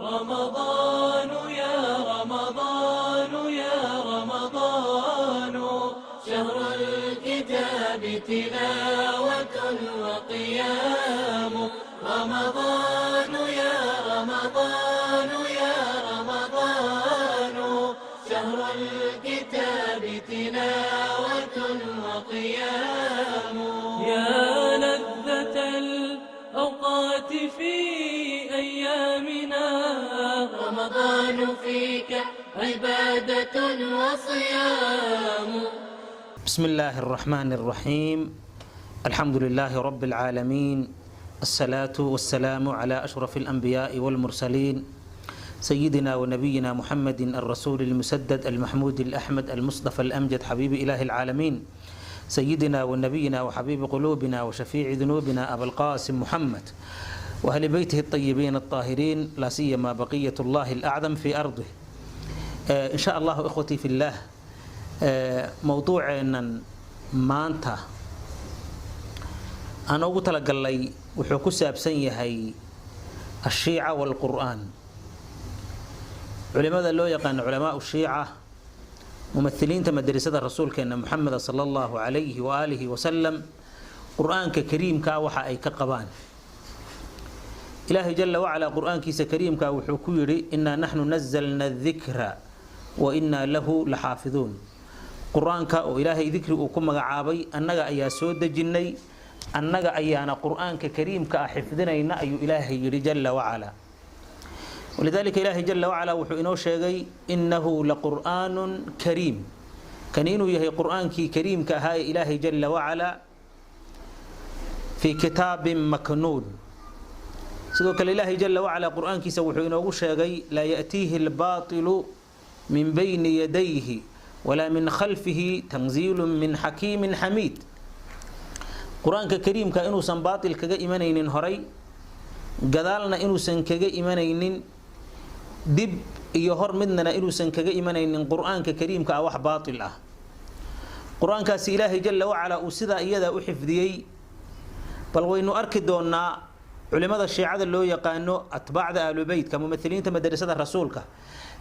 رمضان يا رمضان يا رمضان، شهر الكتاب تلاوة وقيام. رمضان يا رمضان يا رمضان، شهر الكتاب تلاوة وقيام. يا لذة الأوقات في أيامنا، رمضان فيك عبادة وصيام. بسم الله الرحمن الرحيم، الحمد لله رب العالمين، الصلاة والسلام على أشرف الأنبياء والمرسلين، سيدنا ونبينا محمد الرسول المسدد المحمود الأحمد المصطفى الأمجد، حبيب إله العالمين، سيدنا ونبينا وحبيب قلوبنا وشفيع ذنوبنا أبا القاسم محمد، وأهل بيته الطيبين الطاهرين، لا سيما بقية الله الأعظم في أرضه. إن شاء الله إخوتي في الله، mowduuceennan maanta aan ugu talagalnay wuxuu ku saabsan yahay الشيعة والقرآن. Culimada loo yaqaano علماء الشيعة, mumahiliinta madrasada rasuulkeena Muxameda صلى الله عليه وآله وسلم, qur-aanka kariimkaa waxa ay ka qabaan. Ilaahay جل وعلا qur-aankiisa kariimkaa wuxuu ku yidhi: "إنا نحن نزلنا الذكر وإنا له لحافظون." Qur-aanka oo Ilaahay dikri uu ku magacaabay, annaga ayaa soo dejinnay, annaga ayaana qur-aanka kariimka ah xifdinayna, ayuu Ilaahay yidhi جل وعلا. ولذلك Ilaahay جل وعلا wuxuu inoo sheegay إنه لقرآن كريم, kani inuu yahay qur-aankii kariimka ahaa ee Ilaahay جل وعلا, في كتاب مكنون. Sidoo kale Ilaahay جل وعلا qur-aankiisa wuxuu inoogu sheegay: "لا يأتيه الباطل من بين يديه ولا من خلفه تنزيل من حكيم حميد." Qur-aanka kariimka inuusan baatil kaga imanaynin horay, gadaalna inuusan kaga imanaynin, dib iyo hor midnana inuusan kaga imanaynin qur-aanka kariimka ah wax baatil ah. Qur-aankaasi Ilaahay جل وعلا uu sidaa iyadaa u xifdiyey. Bal waynu arki doonaa culimada shiicada loo yaqaano, atbaacda aalubeytka, mumahiliinta madrasada rasuulka,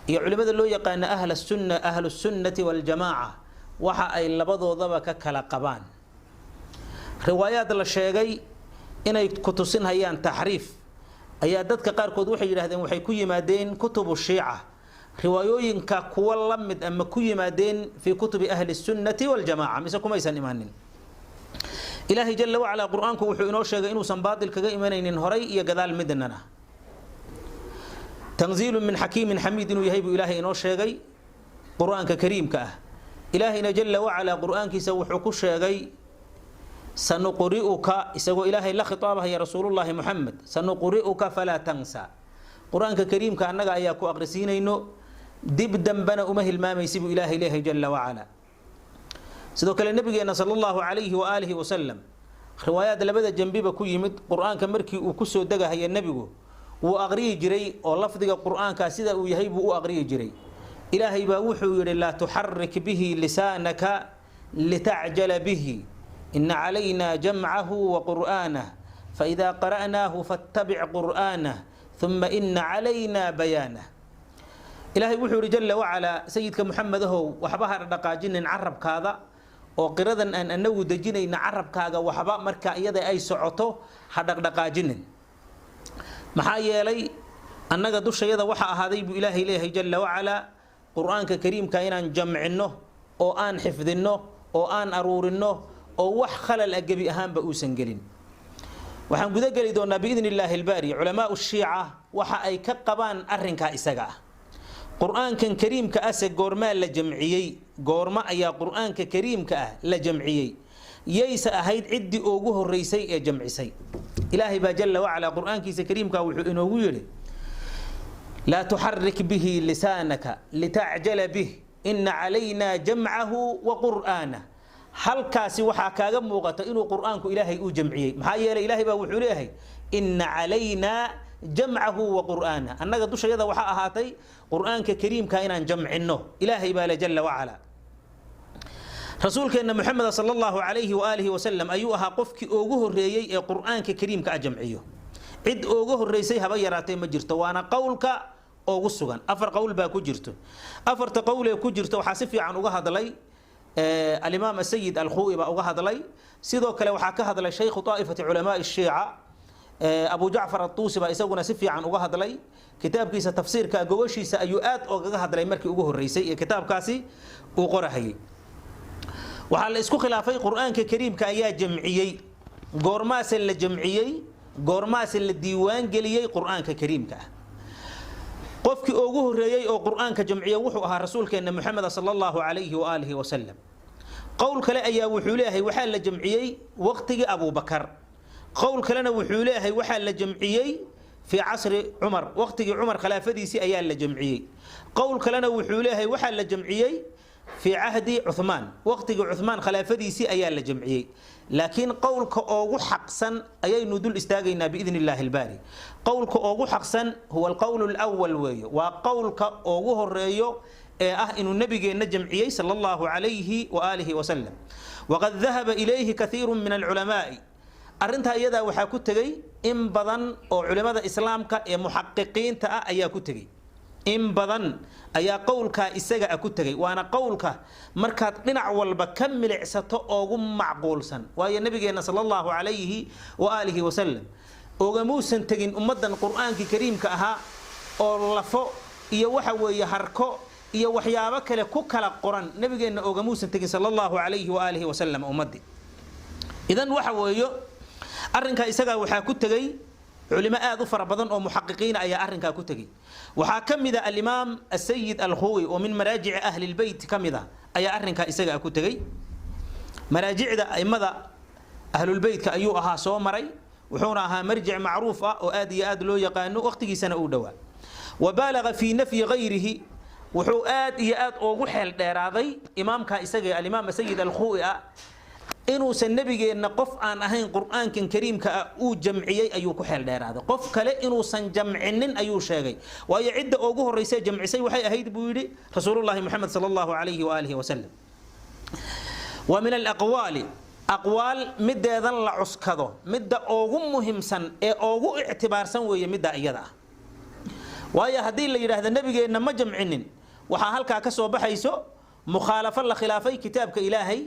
iyo culimada loo yaqaano أهل السنة, أهل السنة والجماعة, waxa ay labadoodaba ka kala qabaan. Riwaayaad la sheegay inay ku tusinhayaan taxriif ayaa dadka qaarkood waxay yidhahdeen waxay ku yimaadeen كتب الشيعة. Riwaayooyinka kuwa la mid ama ku yimaadeen في كتب أهل السنة والجماعة mise kumaysan imaanin? Ilaahay جل وعلا qur-aanku wuxuu inoo sheegay inuusan baatil kaga imanaynin horay iyo gadaal midnana. تنزيل من حكيم حميد inuu yahay buu Ilaahay inoo sheegay qur-aanka kariimka ah. Ilaahayna جل وعلا qur-aankiisa wuxuu ku sheegay: "سنقرئك", isagoo Ilaahay la khitaabahaya rasuulullaahi Muxamed, "سنقرئك فلا تنسى." Qur-aanka kariimka annaga ayaa ku aqrisiinayno, dib dambena uma hilmaamaysi, buu Ilaahay leeyahay جل وعلا. Sidoo kale nabigeena صلى الله عليه وآله وسلم, riwaayaad labada jambiba ku yimid, qur-aanka markii uu kusoo degahaya nebigu wuu aqriyi jiray, oo lafdiga qur-aanka sida uu yahay buu u aqriyi jiray. Ilaahay baa wuxuu yidhi: "لا تحرك به لسانك لتعجل به، إن علينا جمعه وقرآنه، فإذا قرأناه فاتبع قرآنه، ثم إن علينا بيانه." Ilaahay wuxuu yidhi جل وعلا: sayidka Muxamed ahow, waxba ha dhaqaajinin carabkaada, oo qiradan aan anagu dejinayna carabkaaga waxba marka iyada ay socoto ha dhaqdhaqaajinin. Maxaa yeelay, annaga dushayada waxa ahaaday, buu Ilaahay leeyahay جل وعلا, qur-aanka kariimka inaan jamcinno oo aan xifdinno oo aan aruurinno oo wax khalal ah gebi ahaanba uusan gelin. Waxaan guda geli doonaa بإذن الله الباري علماء الشيعة waxa ay ka qabaan arrinkaa isaga ah. Qur-aankan kariimka ase goormaa la jamciyey? Goormo ayaa qur-aanka kariimka ah la jamciyey? Yayse ahayd ciddii ugu horreysay ee jamcisay? Ilaahay baa جل وعلا qur-aankiisa kariimka wuxuu inoogu yidhi: "لا تحرك به لسانك لتعجل به، إن علينا جمعه وقرآنه." Halkaasi waxaa kaaga muuqata inuu qur-aanku Ilaahay uu jamciyey. Maxaa yeelay, Ilaahay baa wuxuu leeyahay: "إن علينا جمعه وقرآنه." Annaga dushayada waxaa ahaatay qur-aanka kariimka inaan jamcinno, Ilaahay baa le جل وعلا. Rasuulkeenna Muxamed صلى الله عليه وآله وسلم ayuu ahaa qofkii ugu horreeyey ee qur-aanka kariimka a jamciyo. Cid ooga horeysay haba yaraatee ma jirto, waana qowlka ugu sugan. Afar qowl baa ku jirto. Afarta qowl ee ku jirto waxaa si fiican uga hadlay alimaam asayid alkhu'i baa uga hadlay. Sidoo kale waxaa ka hadlay shaykhu taa'ifati culamaai shiica Abu Jacfar Atuusi baa isaguna si fiican uga hadlay. Kitaabkiisa tafsiirka gogoshiisa ayuu aad ogaga hadlay markii ugu horeysay ee kitaabkaasi uu qorahayay. Waxaa la isku khilaafay Qur-aanka Kariimka ayaa jamciyey, goormaase la jamciyey, goormaase la diiwaan geliyey Qur-aanka Kariimka ah? Qofkii ugu horeeyey oo Qur-aanka jamciya wuxuu ahaa rasuulkeena Muxamed sala Allahu calayhi waaalihi wasalam. Qowl kale ayaa wuxuu leeyahay waxaa la jamciyey waqtigii Abubakar. Qowl kalena wuxuu leeyahay waxaa la jamciyey fii casri Cumar, waqtigii Cumar khilaafadiisii ayaa la jamciyey. Qowl kalena wuxuu leeyahay waxaa la jamciyey fii cahdi Cuthmaan, waqtigii Cuthmaan khilaafadiisii ayaa la jamciyey. Laakiin qowlka ugu xaqsan ayaynu dul istaagaynaa biidni Illaahi albaari. Qowlka ugu xaqsan huwa alqowl alawal weeye, waa qowlka ugu horeeyo ee ah inuu nabigeenna jamciyey sala Allahu calayhi waaalihi wasalam. Waqad dahaba ilayhi kathiiru min alculamaa'i. Arrintaa iyadaa waxaa ku tegey in badan oo culimada islaamka ee muxaqiqiinta ah ayaa ku tegey. In badan ayaa qowlkaa isaga ah ku tegey, waana qowlka markaad dhinac walba ka milicsato oogu macquulsan. Waayo, nabigeenna sala Allahu calayhi waaalihi wasalam ogamuusan tegin ummaddan Qur-aankii Kariimka ahaa oo lafo iyo waxa weeye harko iyo waxyaabo kale ku kala qoran. Nabigeenna ogamuusan tegin sala Allahu calayhi waaalihi wasalam ummaddii. Idan waxa weeyo arrinkaa isagaa waxaa ku tegey culimo aad u fara badan oo muxaqiqiina ayaa arrinkaa ku tegey. Waxaa ka mid a alimaam asayid alkhuwi oo min maraajici ahli lbeyt ka mid a ayaa arrinkaa isagaa ku tegey. Maraajicda aimada ahlulbeytka ayuu ahaa soo maray, wuxuuna ahaa marjic macruuf ah oo aad iyo aad loo yaqaano, waqtigiisana uu dhowaa. Wa baalaga fii nafyi gayrihi, wuxuu aad iyo aad ugu xeel dheeraaday imaamkaa isaga alimaam asayid alkhuwi ah inuusan nabigeenna qof aan ahayn Qur-aankan Kariimka ah uu jamciyey ayuu ku xeel dheeraaday. Qof kale inuusan jamcinin ayuu sheegay, waayo cidda ugu horreysay jamcisay waxay ahayd buu yidhi rasuulullahi Moxamed sala Allahu calayhi waaalihi wasalam. Wa min alaqwaali, aqwaal mideedan la cuskado midda ugu muhiimsan ee ugu ictibaarsan weeye midda iyada ah. Waayo, haddii la yidhaahdo nabigeenna ma jamcinin, waxaa halkaa ka soo baxayso mukhaalafo la khilaafay kitaabka Ilaahay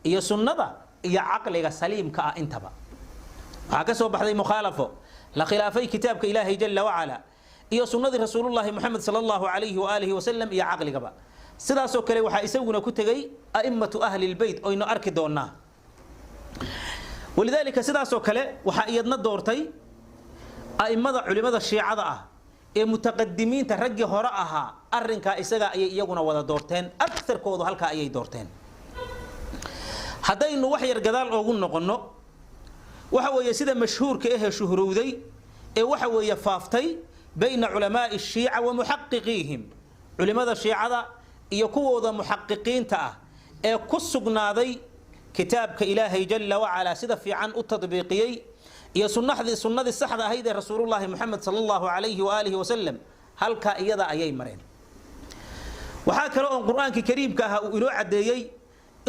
iyo sunnada iyo caqliga saliimka ah intaba. Waxaa ka soo baxday mukhaalafo la khilaafay kitaabka Ilaahay jalla wacala iyo sunnadii rasuulullahi Moxamed sala Allahu calayhi waaalihi wasalam iyo caqligaba. Sidaasoo kale waxaa isaguna ku tegey a'immatu ahli lbeyt oynu arki doonaa. Walidaalika sidaasoo kale waxaa iyadna doortay a'immada culimada shiicada ah ee mutaqadimiinta, raggii hore ahaa. Arrinkaa isaga ayay iyaguna wada doorteen, agarkoodu halkaa ayay doorteen. Haddaynu wax yar gadaal oogu noqonno, waxa weeye sida mashhuurka ahee shuhrowday ee waxa weeye faaftay bayna culamaa'i shiica wa muxaqiqiihim, culimada shiicada iyo kuwooda muxaqiqiinta ah ee ku sugnaaday kitaabka Ilaahay jalla wacalaa sida fiican u tadbiiqiyey iyo sunnadii saxda ahayd ee rasuulullaahi Moxamed sala Allahu calayhi waaalihi wasalam, halkaa iyada ayay mareen. Waxaa kale oon Qur-aankii Kariimka ahaa uu inoo caddeeyey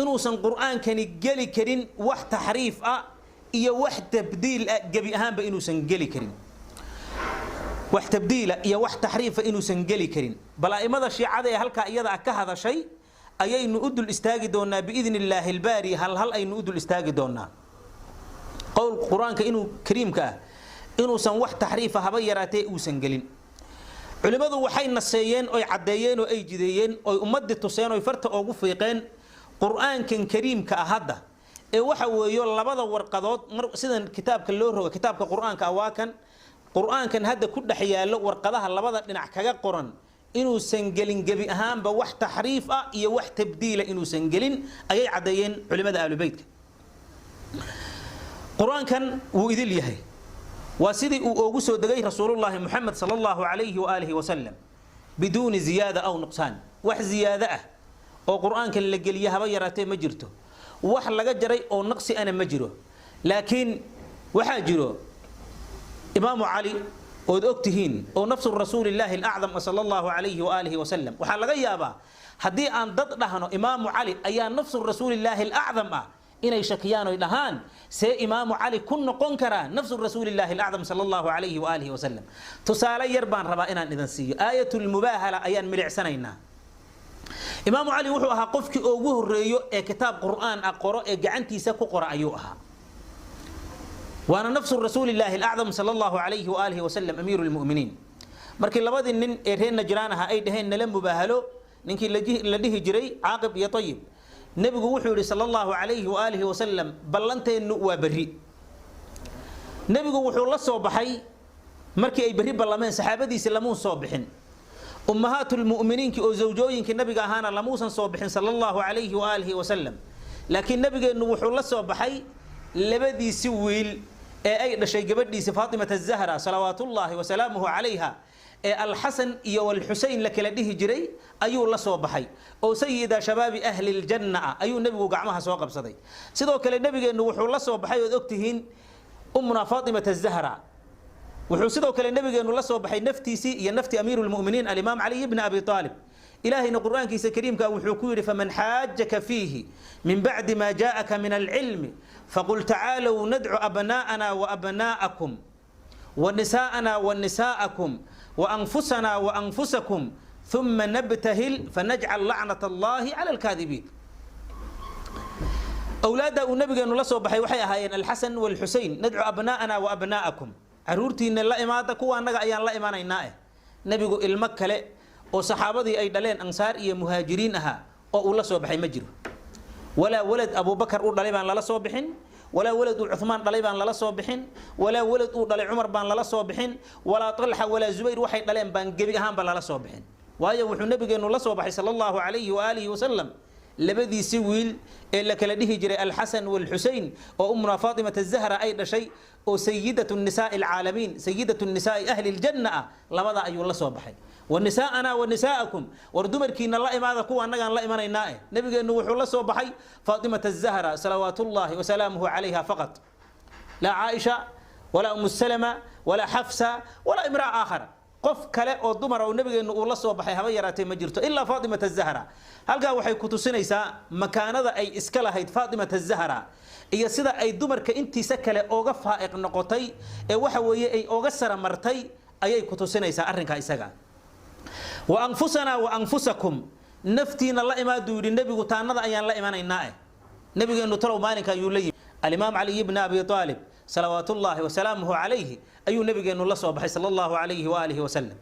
inuusan Qur-aankani geli karin wax taxriif ah iyo wax tabdiil ah, gebi ahaanba inuusan geli karin wax tabdiila iyo wax taxriifa inuusan geli karin. Bal a'imada shiicada ee halkaa iyada ah ka hadashay ayaynu u dul istaagi doonaa biidni Illaahi albaari, hal hal aynu u dul istaagi doonaa. Qowl Qur-aanka inuu kariimka ah inuusan wax taxriifa haba yaraatee uusan gelin, culimmadu waxay naseeyeen oy caddeeyeen oo ay jideeyeen oy ummadii tuseen oy farta oogu fiiqeen Qur-aankan Kariimka ah hadda ee waxa weeyo labada warqadood mar sidan kitaabka loo roga. Kitaabka Qur-aanka ah waa kan. Qur-aankan hadda ku dhex yaallo warqadaha labada dhinac kaga qoran inuusan gelin gebi ahaanba wax taxriif ah iyo wax tabdiila inuusan gelin ayay caddeeyeen culimada aalubeytka. Qur-aankan wuu idil yahay, waa sidii uu oogu soo degay rasuulullaahi Moxamed sala Allahu calayhi waaalihi wasalam biduuni ziyaada aw nuqsaan. Wax ziyaado ah oo Qur-aankan la geliye haba yaraatee ma jirto, wax laga jaray oo naqsi ana ma jiro. Laakiin waxaa jiro imaamu Cali ood og tihiin oo nafsu rasuulillaahi alacdam sala Allahu calayhi waaalihi wasalam. Waxaa laga yaabaa haddii aan dad dhahno imaamu Cali ayaa nafsu rasuulillaahi alacdam ah Inay shakiyaan oy dhahaan, see Imaamu Cali ku noqon karaa nafsu Rasuulillaahi alacdam sala Allahu calayhi waaalihi wasalam? Tusaale yar baan rabaa inaan idin siiyo. Aayatulmubaahala ayaan milicsanaynaa. Imaamu Cali wuxuu ahaa qofkii ugu horeeyo ee kitaab Qur'aan ah qoro, ee gacantiisa ku qora ayuu ahaa, waana nafsu Rasuulillaahi alacdam sala Allahu calayhi waaalihi wasalam, amiiru lmu'miniin. Markii labadii nin ee reer Najraan ahaa ay dhaheen nala mubaahalo, ninkii la dhihi jiray Caaqib iyo Ayib, nebigu wuxuu yidhi sala Allahu calayhi waaalihi wasalam, ballanteennu waa berri. Nebigu wuxuu la soo baxay markii ay berri ballameen, saxaabadiisi lamuun soo bixin, ummahaatulmu'miniinkii oo zawjooyinkii nabiga ahaana lamuusan soo bixin sala Allahu calayhi waaalihi wasalam. Laakiin nabigeennu wuxuu la soo baxay labadiisi wiil ee ay dhashay gabadhiisi Faatimata Azahra salawaatullaahi wasalaamuhu calayha, ee Alxasan iyo Walxuseyn la kala dhihi jiray ayuu la soo baxay, oo sayida shabaabi ahli ljanna ah ayuu nebigu gacmaha soo qabsaday. Sidoo kale nebigeennu wuxuu la soo baxay, ood ogtihiin, ummuna Faatimata Azahra. Wuxuu sidoo kale nabigeennu la soo baxay naftiisii iyo nafti amiiru lmu'miniin alimaam Caliy bni Abi Aalib. Ilaahayna Qur'aankiisa kariimka wuxuu ku yidhi, faman xaajaka fiihi min bacdi ma jaءaka min alcilmi faqul tacaalow nadcu abnaa'ana waabnaa'akum wanisaa'ana wanisaa'akum waanfusana waanfusakum ثuma nabtahil fanajcal lacnat Allahi cala alkaadibiin. Awlaadda uu nabigeenu la soo baxay waxay ahaayeen Alxasan walxusein. Nadcu abnaa'ana wa abnaa'akum, caruurtiina la imaada, kuwa annaga ayaan la imanaynaa. Nebigu ilmo kale oo saxaabadii ay dhaleen, ansaar iyo muhaajiriin ahaa, oo uu la soo baxay ma jiro. Walaa walad Abuubakar uu dhalay baan lala soo bixin, walaa walad uu Cuhmaan dhalay baan lala soo bixin, walaa walad uu dhalay Cumar baan lala soo bixin, walaa Talxa walaa Zubayr waxay dhaleen baan gebi ahaanba lala soo bixin. Waayo, wuxuu nabigeenu la soo baxay sala Allahu calayhi waaalihi wasalam labadiisi wiil ee la kala dhihi jiray Alxasan walxusein, oo ummuna Faatimata Azahra ay dhashay, oo sayidatu nisaai alcaalamiin, sayidatu nisaai ahli ljanna ah. Labada ayuu la soo baxay. Wanisaa'ana wanisaa'akum, war dumarkiina la imaada, kuwa annagaan la imanaynaa. Nabigeennu wuxuu la soo baxay Faatimata Azahra salawaatullahi wasalaamuhu calayha faqat, laa Caaisha walaa Umu Salama walaa Xafsa walaa imraa aakhara. Qof kale oo dumara oo nabigeennu uu la soo baxay haba yaraatee ma jirto ilaa Faatimata Azahra. Halkaa waxay ku tusinaysaa makaanada ay iska lahayd Faatimata Azahra iyo sida ay dumarka intiisa kale ooga faa'iq noqotay, ee waxa weeye ay ooga saramartay ayay ku tusinaysaa arrinkaa isaga. Wa anfusanaa wa anfusakum, naftiina la imaaduu yidhi nebigu, taanada ayaan la imanaynaa. Nabigeennu talow maalinka ayuu la yimi alimaam Caliy bni Abi Aalib salawaatullaahi wasalaamuhu calayhi ayuu nabigeennu la soo baxay sala Allahu calayhi waaalihi wasalam.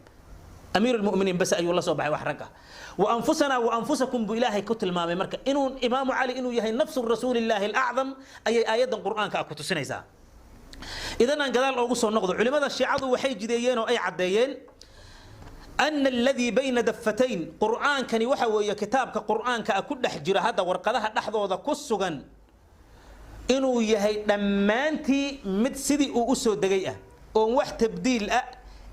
Amiir lmuminiin bas ayuu la soo baxay wax rag ah. Wa anfusanaa wa anfusakum buu Ilaahay ku tilmaamay. Marka inuu Imaamu Cali inuu yahay nafsu Rasuulillaahi alacdam ayay aayaddan Qur'aanka ah ku tusinaysaa. Idan aan gadaal oogu soo noqdo, culimada Shiicadu waxay jideeyeen oo ay caddeeyeen ana aladii bayna dafatayn, Qur'aankani waxa weeye kitaabka Qur'aanka ah ku dhex jira hadda warqadaha dhexdooda ku sugan, inuu yahay dhammaantii mid sidii uu u soo degay ah, oon wax tabdiil ah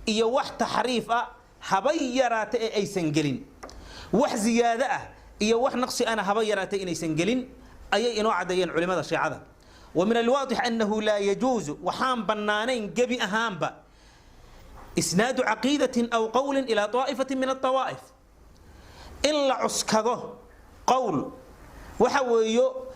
iyo wax taxriif ah haba yaraata ee aysan gelin, wax ziyaado ah iyo wax naqsi ana haba yaraata inaysan gelin ayay inoo caddeeyeen culimada Shiicada. Wa min alwaadix annahu laa yajuusu, waxaan bannaanayn gebi ahaanba, isnaadu caqiidatin aw qowlin ilaa طaa'ifatin min alطawaa'if, in la cuskado qowl waxa weeyo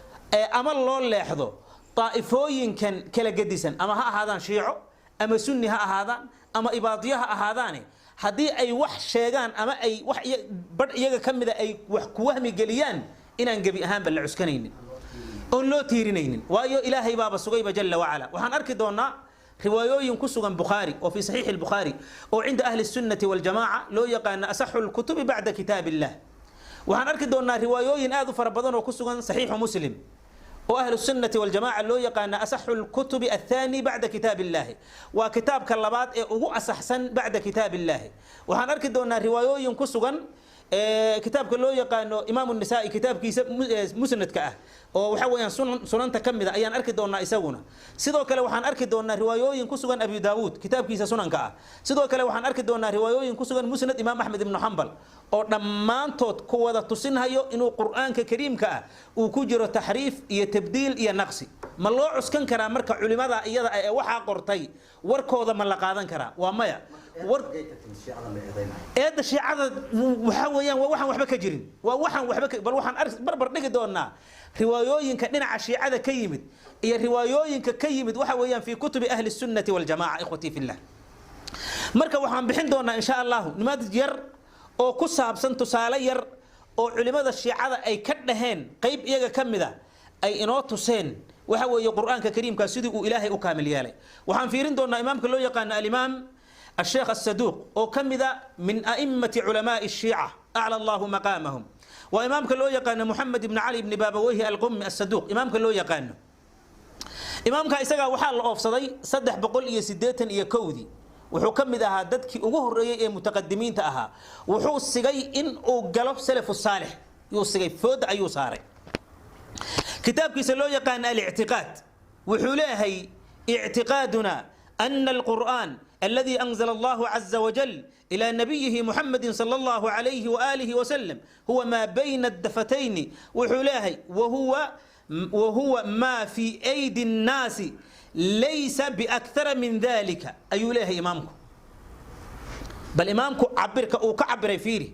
ama loo leexdo daa'ifooyinkan kala gedisan, ama ha ahaadaan Shiico ama Sunni ha ahaadaan ama Ibaadiyo ha ahaadaane, haddii ay wax sheegaan ama ay wax badh iyaga ka mida ay wax ku wahmi geliyaan, inaan gebi ahaanba la cuskanaynin oon loo tiirinaynin. Waayo, Ilaahay baaba sugayba jalla wacala. Waxaan arki doonaa riwaayooyin ku sugan Bukhaari, oo fi saxiixi Albukhaari, oo cinda ahli sunnati waljamaaca loo yaqaano asaxu lkutubi bacda kitaab illah. Waxaan arki doonaa riwaayooyin aad u fara badan oo ku sugan Saxiixu Muslim, oo ahlu sunnati waljamaca loo yaqaano asaxu lkutubi athaani bacda kitaab illahi, waa kitaabka labaad ee ugu asaxsan bacda kitaab illahi. Waxaan arki doonaa riwaayooyin ku sugan kitaabka loo yaqaano Imaam Nisaa-i, kitaabkiisa musnadka ah, oo waxa weeyaan sunanta ka mida ayaan arki doonaa isaguna. Sidoo kale waxaan arki doonaa riwaayooyin ku sugan Abi Daawuud kitaabkiisa sunanka ah. Sidoo kale waxaan arki doonaa riwaayooyin ku sugan Musnad Imaam Axmed ibnu Xambal, oo dhammaantood ku wada tusinhayo inuu Qur'aanka kariimka ah uu ku jiro taxriif iyo tabdiil iyo naqsi. Ma loo cuskan karaa marka culimada iyada ee waxaa qortay warkooda? Ma la qaadan karaa? Waa maya. War eedda shiicada waxaa weeyaan waa waxaan waxba ka jirin, waa waxaan waxba ka, bal waxaan barbar dhigi doonaa riwaayooyinka dhinaca shiicada ka yimid iyo riwaayooyinka ka yimid waxa weeyaan fi kutubi ahli sunnati waljamaaca. Ikhwatii fillah, marka waxaan bixin doonaa insha allahu nimaad yar oo ku saabsan tusaale yar oo culimada shiicada ay ka dhaheen, qayb iyaga ka mid a ay inoo tuseen waxa weeye qur'aanka kariimka sidii uu ilaahay u kaamil yeelay. Waxaan fiirin doonaa imaamka loo yaqaano alimaam الشيخ الصدوق oo kamida min أئمة علماء الشيعة أعلى الله مقامهم، وإمامك لو يقان محمد بن علي بن بابويه القمي الصدوق. إمامك لو يقان إمامك إسقى وحال أوفصدي 381 wuxuu ka mid ahaa dadkii ugu horeeyay ee mutaqadimiinta ahaa. Wuxuu sigay in uu galo salafu saalix, yuu sigay, fooda ayuu saaray. Kitaabkiisa loo yaqaan al-i'tiqaad wuxuu leeyahay: اعتقادنا أن القرآن الذي أنزل الله عز وجل إلى نبيه محمد صلى الله عليه وآله وسلم هو ما بين الدفتين، وحلاه وهو ما في أيدي الناس ليس بأكثر من ذلك. أي له إمامكم، بل إمامكم عبرك أو كعبر فيري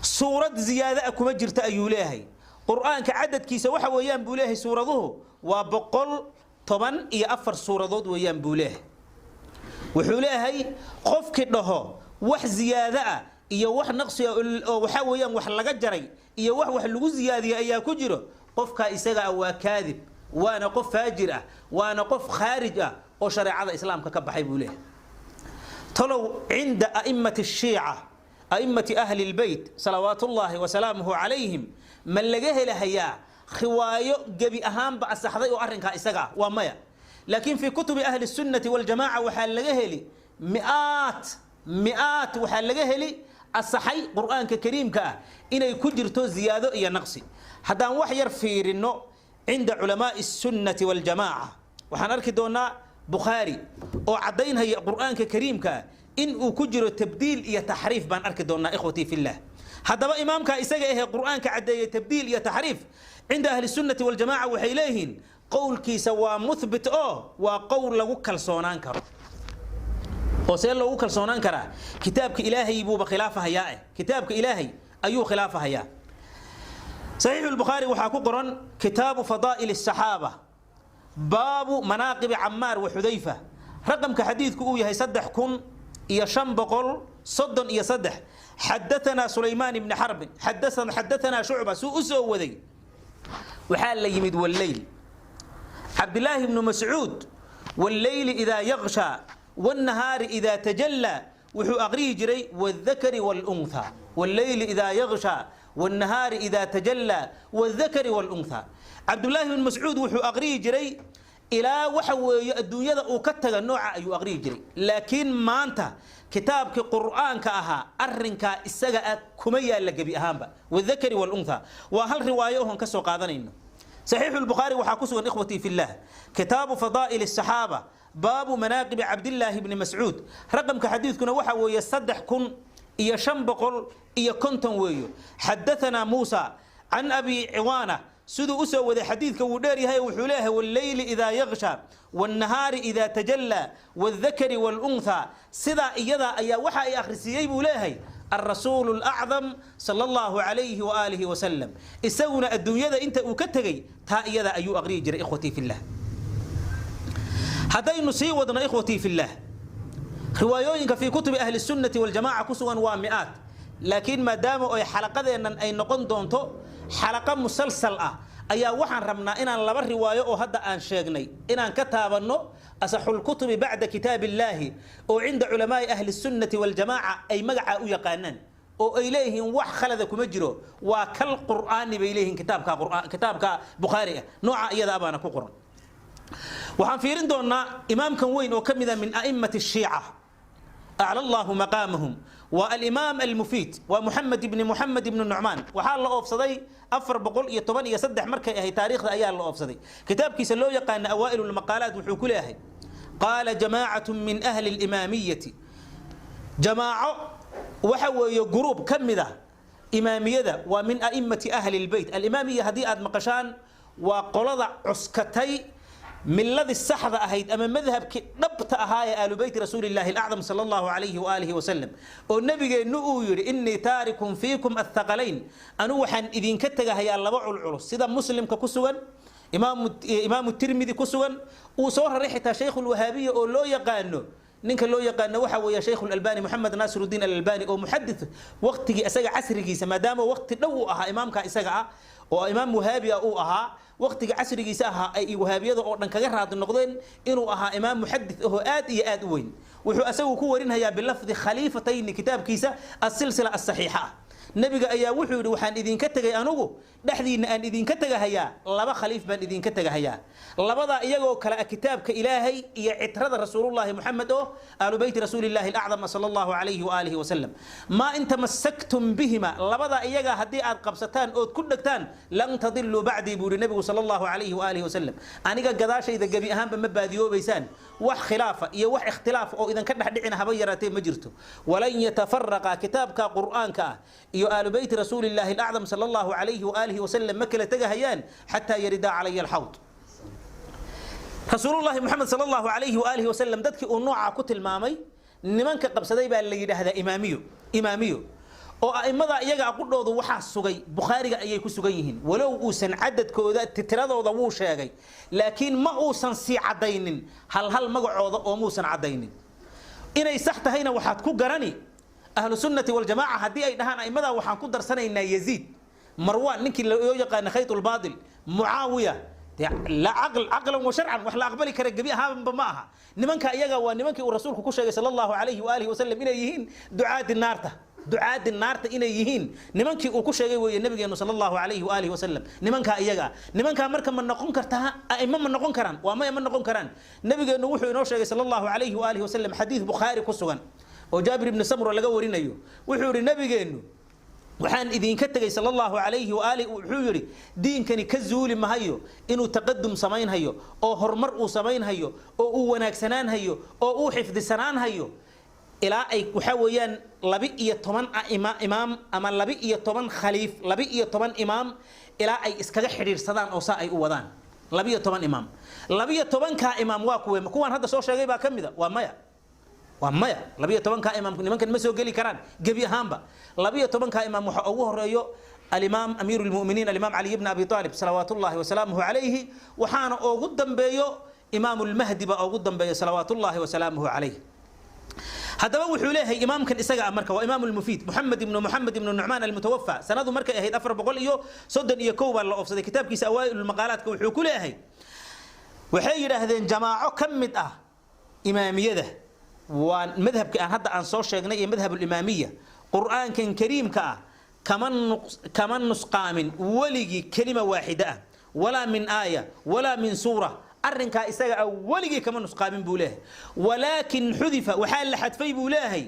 سورة زيادة أكو مجرت. أي له قرآن كعدد كيس وحا ويان بولاه سورته وبقل طبعا إيا أفر سورة ويان بولاه. Wuxuu leeyahay qofkii dhaho wax ziyaada ah iyo wax naqsi oo waxa weeyaan wax laga jaray iyo wax lagu ziyaadiyay ayaa ku jiro, qofka isaga ah waa kaadib, waana qof faajir ah, waana qof khaarij ah oo shareecada islaamka ka baxay buu leeyahay. Talow cinda a'immati shiica, a'immati ahli lbeyt salawaatullaahi wasalaamuhu calayhim, ma laga helahayaa riwaayo gebi ahaanba asaxday oo arrinkaa isaga ah? Waa maya. Laakiin fi kutubi ahli sunnati waljamaaca waxaa laga heli mi'aat mi'aat, waxaa laga heli asaxay qur'aanka kariimka ah inay ku jirto ziyaado iyo naqsi. Haddaan wax yar fiirino cinda culamaai sunnati waljamaaca, waxaan arki doonaa Bukhaari oo caddaynhaya qur'aanka kariimka ah in uu ku jiro tabdiil iyo taxriif baan arki doonaa, ikhwatii fillah. Haddaba imaamka isaga ahee qur'aanka caddeeyey tabdiil iyo taxriif, cinda ahli sunnati waljamaaca waxay leeyihiin qowlkiisa waa muthbit oo waa qowl lagu kalsoonaan karo. Oo see loogu kalsoonaan karaa? Kitaabka ilaahay buuba khilaafahayaa eh, kitaabka ilaahay ayuu khilaafahayaa. Saxiixu lbukhaari waxaa ku qoran kitaabu fadaa'il asaxaaba, baabu manaaqibi Camaar wa Xudayfa, raqamka xadiidku uu yahay 3533: xadatanaa Sulaymaan ibni Xarbin, xadatanaa Shucba. Suu u soo waday waxaa la yimid walleyl, Cabdilaahi ibnu Mascuud walleyli idaa yakshaa wannahaari idaa tajallaa wuxuu aqriyi jiray waaldakari walunthaa, walleyli idaa yakshaa wannahaari idaa tajallaa waaldakari walunthaa. Cabdulaahi ibnu Mascuud wuxuu aqriyi jiray ilaa waxa weeye adduunyada uu ka taga, nooca ayuu aqriyi jiray. Laakiin maanta kitaabkii qur'aanka ahaa arrinkaa isaga ah kuma yaalla gebi ahaanba wadakari walunthaa. Waa hal riwaayo oon ka soo qaadanayno. Saxiixu lbukhaari waxaa ku sugan, ikhwatii fillaah, kitaabu fadaa'il asaxaaba, baabu manaaqibi Cabdillaahi bni Mascuud, raqamka xadiidkuna waxa weeye 3550 weeyo: xadatanaa Muusa can Abi Ciwaana. Siduu u soo waday xadiidka wuu dheer yahay, wuxuu leeyahay: walleyli idaa yaksha wannahaari idaa tajallaa waaldakari walunthaa. Sidaa iyadaa ayaa waxa ay akhrisiiyey buu leeyahay الرسول الأعظم صلى الله عليه وآله وسلم. Isaguna adduunyada inta uu ka tegey taa iyada ayuu aqriyi jiray. Ikhwatii fillah, haddaynu sii wadno, ikhwatii fillah, riwaayooyinka fii kutubi ahli sunnati waljamaca ku sugan waa mi'aat. Laakiin maadaama oy xalaqadeennan ay noqon doonto xalaqo musalsal ah, ayaa waxaan rabnaa inaan laba riwaayo oo hadda aan sheegnay inaan ka taabanno asaxulkutubi bacda kitaab illaahi, oo cinda culamaai ahli sunnati waljamaaca ay magacaa u yaqaanaan oo ay leeyihiin wax khalada kuma jiro, waa kal qur'aani bay leeyihiin, kitaabka qur'aan, kitaabka Bukhaari ah, nooca iyada baana ku qoran. Waxaan fiirin doonaa imaamkan weyn oo ka mid ah min a'immati shiica أعلى الله مقامهم، والإمام المفيد ومحمد بن محمد بن النعمان. Waxaa la oofsaday 413 markay ahay taariikhda ayaa la oofsaday. Kitaabkiisa loo yaqaana Awaa'il lmaqaalaat wuxuu ku leeyahay: qaala jamaacatu min ahli limaamiyati, jamaaco waxa weeye guruub ka mid ah imaamiyada, waa min a'immati ahli lbeyt. Alimaamiya haddii aad maqashaan waa qolada cuskatay. Milladii saxda ahayd ama madhabkii dhabta ahaa ee aalu beyti rasuulillaahi alacdam sala allahu calayhi waaalihi wasalam, oo nabigeennu uu yidhi: "Innii taarikun fiikum athaqalayn", anugu waxaan idinka tegahayaa laba culculus, sida Muslimka ku sugan, Imaamu Tirmidi ku sugan, uu soo raray xitaa Shaykhu Lwahaabiya oo loo yaqaano, ninka loo yaqaano waxa weeye Shaykhu Lalbani, Moxamed Naasirudiin Alalbani, oo muxadith waqtigii isaga casrigiisa, maadaama waqti dhow uu ahaa imaamka isaga ah oo imaam wahaabi ah uu ahaa, waqtiga casrigiisa ahaa ay wahaabiyada oo dhan kaga raadi noqdeen inuu ahaa imaam muxadith ahoo aad iyo aad u weyn. Wuxuu asagu ku warinhayaa bilafdi khaliifatayni kitaabkiisa Asilsila Asaxiixa ah. Nebiga ayaa wuxuu yidhi: "Waxaan idinka tegay anugu dhexdiinna aan idinka tegahayaa laba khaliif baan idinka tegahayaa, labadaa iyagoo kale ah kitaabka Ilaahay iyo citrada Rasuulullahi Muxamed oo aalu beyti rasuulillaahi alacdam sala allahu calayhi waaalihi wasalam. Maa in tamasaktum bihima", labadaa iyaga haddii aad qabsataan ood ku dhegtaan, "lan tadiluu bacdii", buu yihi nebigu sala allahu calayhi waaalihi wasalam, "aniga gadaashayda gebi ahaanba ma baadiyoobaysaan, wax khilaafa iyo wax ikhtilaafa oo idinka dhex dhicina haba yaraatee ma jirto. Walan yatafaraqa", kitaabka Qur'aanka ah iyo aalu beyti rasuulillaahi alacdam sala allahu calayhi waaalihi wasalam ma kala tegahayaan, "xataa yaridaa calaya alxawd". Rasuulullahi Moxamed sala allahu calayhi waaalihi wasalam dadkii uu noocaa ku tilmaamay nimanka qabsaday baa la yidhaahdaa imaamiyo. Imaamiyo oo a'immada iyaga aqudhoodu waxaa sugay Bukhaariga ayay ku sugan yihiin, walow uusan cadadkooda, tiradooda wuu sheegay, laakiin ma uusan sii caddaynin hal hal magacooda oo muusan caddaynin. Inay sax tahayna waxaad ku garani, Ahlu Sunnati Waljamaaca haddii ay dhahaan a'immadaa waxaan ku darsanaynaa Yaziid, Marwaan ninkii loo yaqaana Khaytulbaatil, Mucaawiya, la caql, caqlan wa sharcan wax la aqbali kara gebi ahaanba ma aha. Nimanka iyaga waa nimankii uu rasuulku ku sheegay sala allahu calayhi waalihi wasalam inay yihiin ducaadi naarta, ducaadi naarta inay yihiin nimankii uu ku sheegay weeye nabigeenu sala allahu calayhi waalihi wasalam. Nimankaa iyaga ah, nimankaa marka ma noqon kartaa a'immo? Ma noqon karaan? Waa maya, ma noqon karaan. Nabigeenu wuxuu inoo sheegay sala allahu calayhi waalihi wasalam xadiis Bukhaari ku sugan oo Jaabir ibni Samura laga warinayo. Wuxuu yihi nabigeenu: "Waxaan idinka tegay", sala allahu calayhi waaalih, wuxuu yidhi, "diinkani ka zuuli mahayo inuu taqadum samaynhayo oo horumar uu samaynhayo oo uu wanaagsanaan hayo oo uu xifdisanaan hayo ilaa ay waxaa weeyaan 12 imaam ama 12 khaliif, 12 imaam ilaa ay iskaga xidhiidhsadaan oo saa ay u wadaan 12 imaam." 12-kaa imaam waa kuwe? Kuwaan hadda soo sheegay baa ka mida? Waa maya, waa maya. 12-kaa imaam nimankan ma soo geli karaan gebi ahaanba. 12-kaa imaam waxaa ugu horeeyo alimaam amiiru lmuminiin, alimaam Caliy bni Abi Aalib salawaatullahi wasalaamuhu calayhi, waxaana ugu dambeeyo Imaam Lmahdi baa ugu dambeeyo salawaatullahi wasalaamuhu calayh. Haddaba wuxuu leeyahay imaamkan isaga ah, marka waa Imaam Lmufiid, Moxamed ibnu Moxamed ibnu Nucmaan almutawafa, sanadu markay ahayd 431 baa la oofsaday. Kitaabkiisa Awaailmaqaalaadka wuxuu ku leeyahay: waxay yidhaahdeen jamaaco ka mid ah imaamiyada, waa madhabka aan hadda aan soo sheegnay iyo madhabulimaamiya, Qur'aankan kariimka ah kama nusqaamin weligii kelima waaxida ah, walaa min aaya walaa min suura. Arrinkaa isaga ah weligii kama nusqaamin buu leeyahay. Walaakin xudifa, waxaa la xadfay buu leeyahay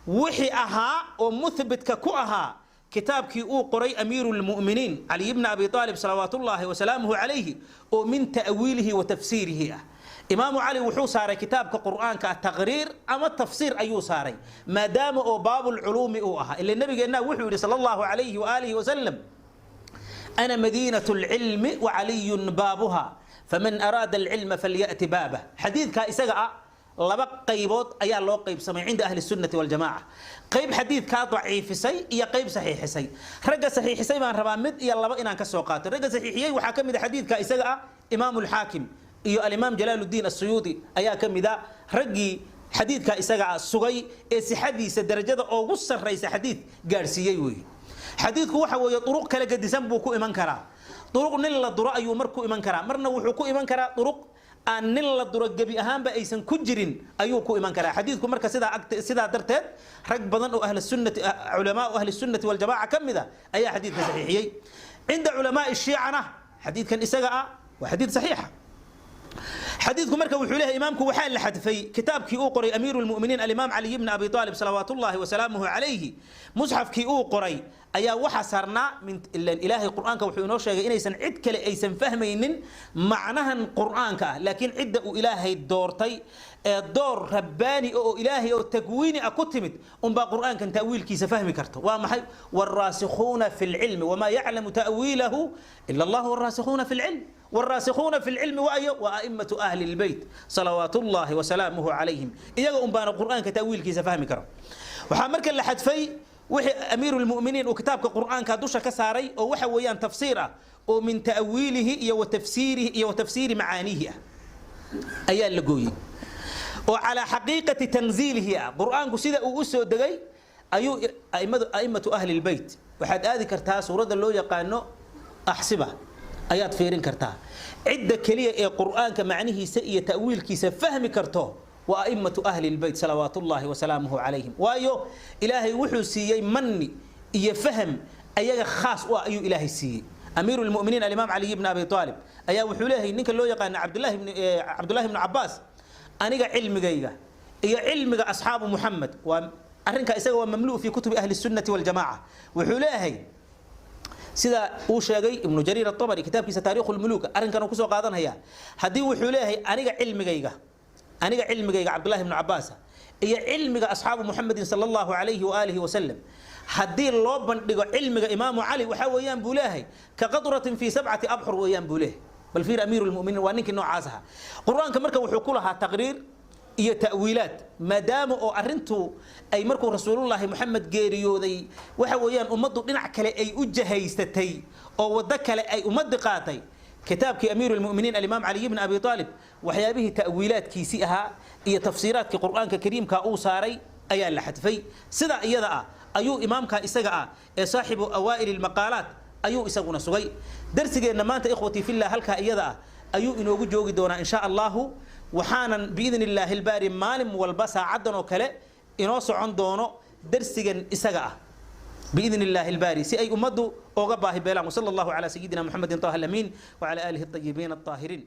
wixii ahaa oo muthbitka ku ahaa kitaabkii uu qoray amiiru lmu'miniin Caliy bni Abi Aalib salawaatullaahi wasalaamuhu calayhi, oo min ta'wiilihi wa tafsiirihi ah. Imaamu Cali wuxuu saaray kitaabka Qur'aanka ah taqriir ama tafsiir ayuu saaray, maadaama oo baabulculuumi uu ahaa. Ila nabigeenna wuxuu yidhi sala allahu calayhi waaalihi wasalam: "Ana madiinatu lcilmi wacaliyun baabuha, faman araada alcilma falyati baabah." Xadiidkaa isaga ah laba qaybood ayaa loo qaybsamay cinda ahli sunnati waljamaca: qayb xadiidkaa daciifisay iyo qayb saxiixisay. Ragga saxiixisay baan rabaa mid iyo laba inaan ka soo qaato. Ragga saxiixiyey waxaa ka mid a xadiidka isaga ah Imaamu Alxaakim iyo alimaam Jalaaludiin Asuyuudi ayaa ka mid a raggii xadiidka isaga ah sugay ee sixadiisa darajada ugu sarraysa xadiid gaadhsiiyey weeye. Xadiidku waxa weeye duruq kala gedisan buu ku iman karaa. Duruq nin la duro ayuu mar ku iman karaa, marna wuxuu ku iman karaa duruq aan nin la duro gebi ahaanba aysan ku jirin ayuu ku iman karaa xadiidku. Marka sidaa darteed rag badan oo ahli sunnati, culamaa ahli sunnati waljamaca ka mid a ayaa xadiidka saxiixiyey. Cinda culamaai shiicana xadiidkan isaga ah waa xadiid saxiixa. Xadiidku marka wuxuu leeyahay imaamku, waxaa la xadfay kitaabkii uu qoray amiiru lmuminiin alimaam Caliy bni Abi Aalib salawaatullahi wasalaamuhu calayhi. Musxafkii uu qoray ayaa waxa saarnaa min ilan Ilaahay Qur-aanka wuxuu inoo sheegay inaysan cid kale aysan fahmaynin macnahan Qur-aanka ah, laakiin cidda uu Ilaahay doortay ee door rabbaani oo Ilaahay oo takwiini ah ku timid unbaa Qur-aankan ta'wiilkiisa fahmi karto. Waa maxay? Waalraasikhuuna fi lcilmi wamaa yaclamu ta'wiilahu ila Allah. Waalraasikhuuna fi lcilm, والراسخون في العلم وأيو وأئمة أهل البيت صلوات الله وسلامه عليهم. إيجا أمبان القرآن كتأويل كيس فهمي كرم. waxaa marka la xadfay wixii amiiru lmuminiin uu kitaabka Qur'aanka dusha ka saaray, oo waxa weeyaan tafsiir ah oo min ta'wiilihi iyo wa tafsiirihi iyo wa tafsiiri macaanihi ah ayaa la gooyey, oo calaa xaqiiqati tanziilihi ah. Qur'aanku sida uu u soo degay ayuu aimadu, aimatu ahli lbeyt, waxaad aadi kartaa suuradda loo yaqaano Axsiba ayaad fiirin kartaa. Cidda keliya ee Qur'aanka macnihiisa iyo ta'wiilkiisa fahmi karto waa aimatu ahli lbeyt salawaat ullahi wasalaamuhu calayhim, waayo Ilaahay wuxuu siiyey manni iyo faham ayaga khaas u ah ayuu Ilaahay siiyey. Amiiru lmuminiin alimaam Caliy bni Abi Aalib ayaa wuxuu leeyahay ninka loo yaqaano Cabdullahi bni Cabaas: aniga cilmigayga iyo cilmiga asxaabu Muxamed waa arrinka isaga waa mamluu fi kutubi ahli sunnati waljamaca. Wuxuu leeyahay, sida uu sheegay Ibnu Jariir Atabari kitaabkiisa Taariikhu Lmuluuk, arrinkan uu kusoo qaadanaya, haddii wuxuu leeyahay aniga cilmigayga Cabdullahi ibnu Cabaas iyo cilmiga asxaabu Muxamedin sala Allahu calayhi waaalihi wasalam haddii loo bandhigo cilmiga imaamu Cali, waxaa weeyaan buu leeyahay ka qatratin fi sabcati abxur weeyaan buu leeyahay. Bal fiir, amiiru lmuminiin waa ninkii noocaas ahaa. Qur-aanka marka wuxuu ku lahaa taqriir iyo ta'wiilaad, maadaama oo arrintu ay markuu rasuulullaahi Moxamed geeriyooday, waxa weeyaan ummaddu dhinac kale ay u jahaysatay oo waddo kale ay ummaddi qaatay. Kitaabkii amiiru lmuminiin alimaam Caliy bni Abi Aalib waxyaabihii ta'wiilaadkiisii ahaa iyo tafsiiraadkii Qur'aanka kariimka uu saaray ayaa la xadfay. Sidaa iyada ah ayuu imaamka isaga ah ee saaxibu awaa'il ilmaqaalaat ayuu isaguna sugay. Darsigeenna maanta, ikhwatii fillah, halkaa iyada ah ayuu inoogu joogi doonaa insha Allahu. Waxaanan biidni illaahi albaari maalin walba saacaddan oo kale inoo socon doono darsigan isaga ah biidni illaahi albaari, si ay ummaddu oga baahi beelaan. Wasala Allahu calaa sayidina Muxamedin taha alamiin wacala aalihi alطayibiin alطaahiriin.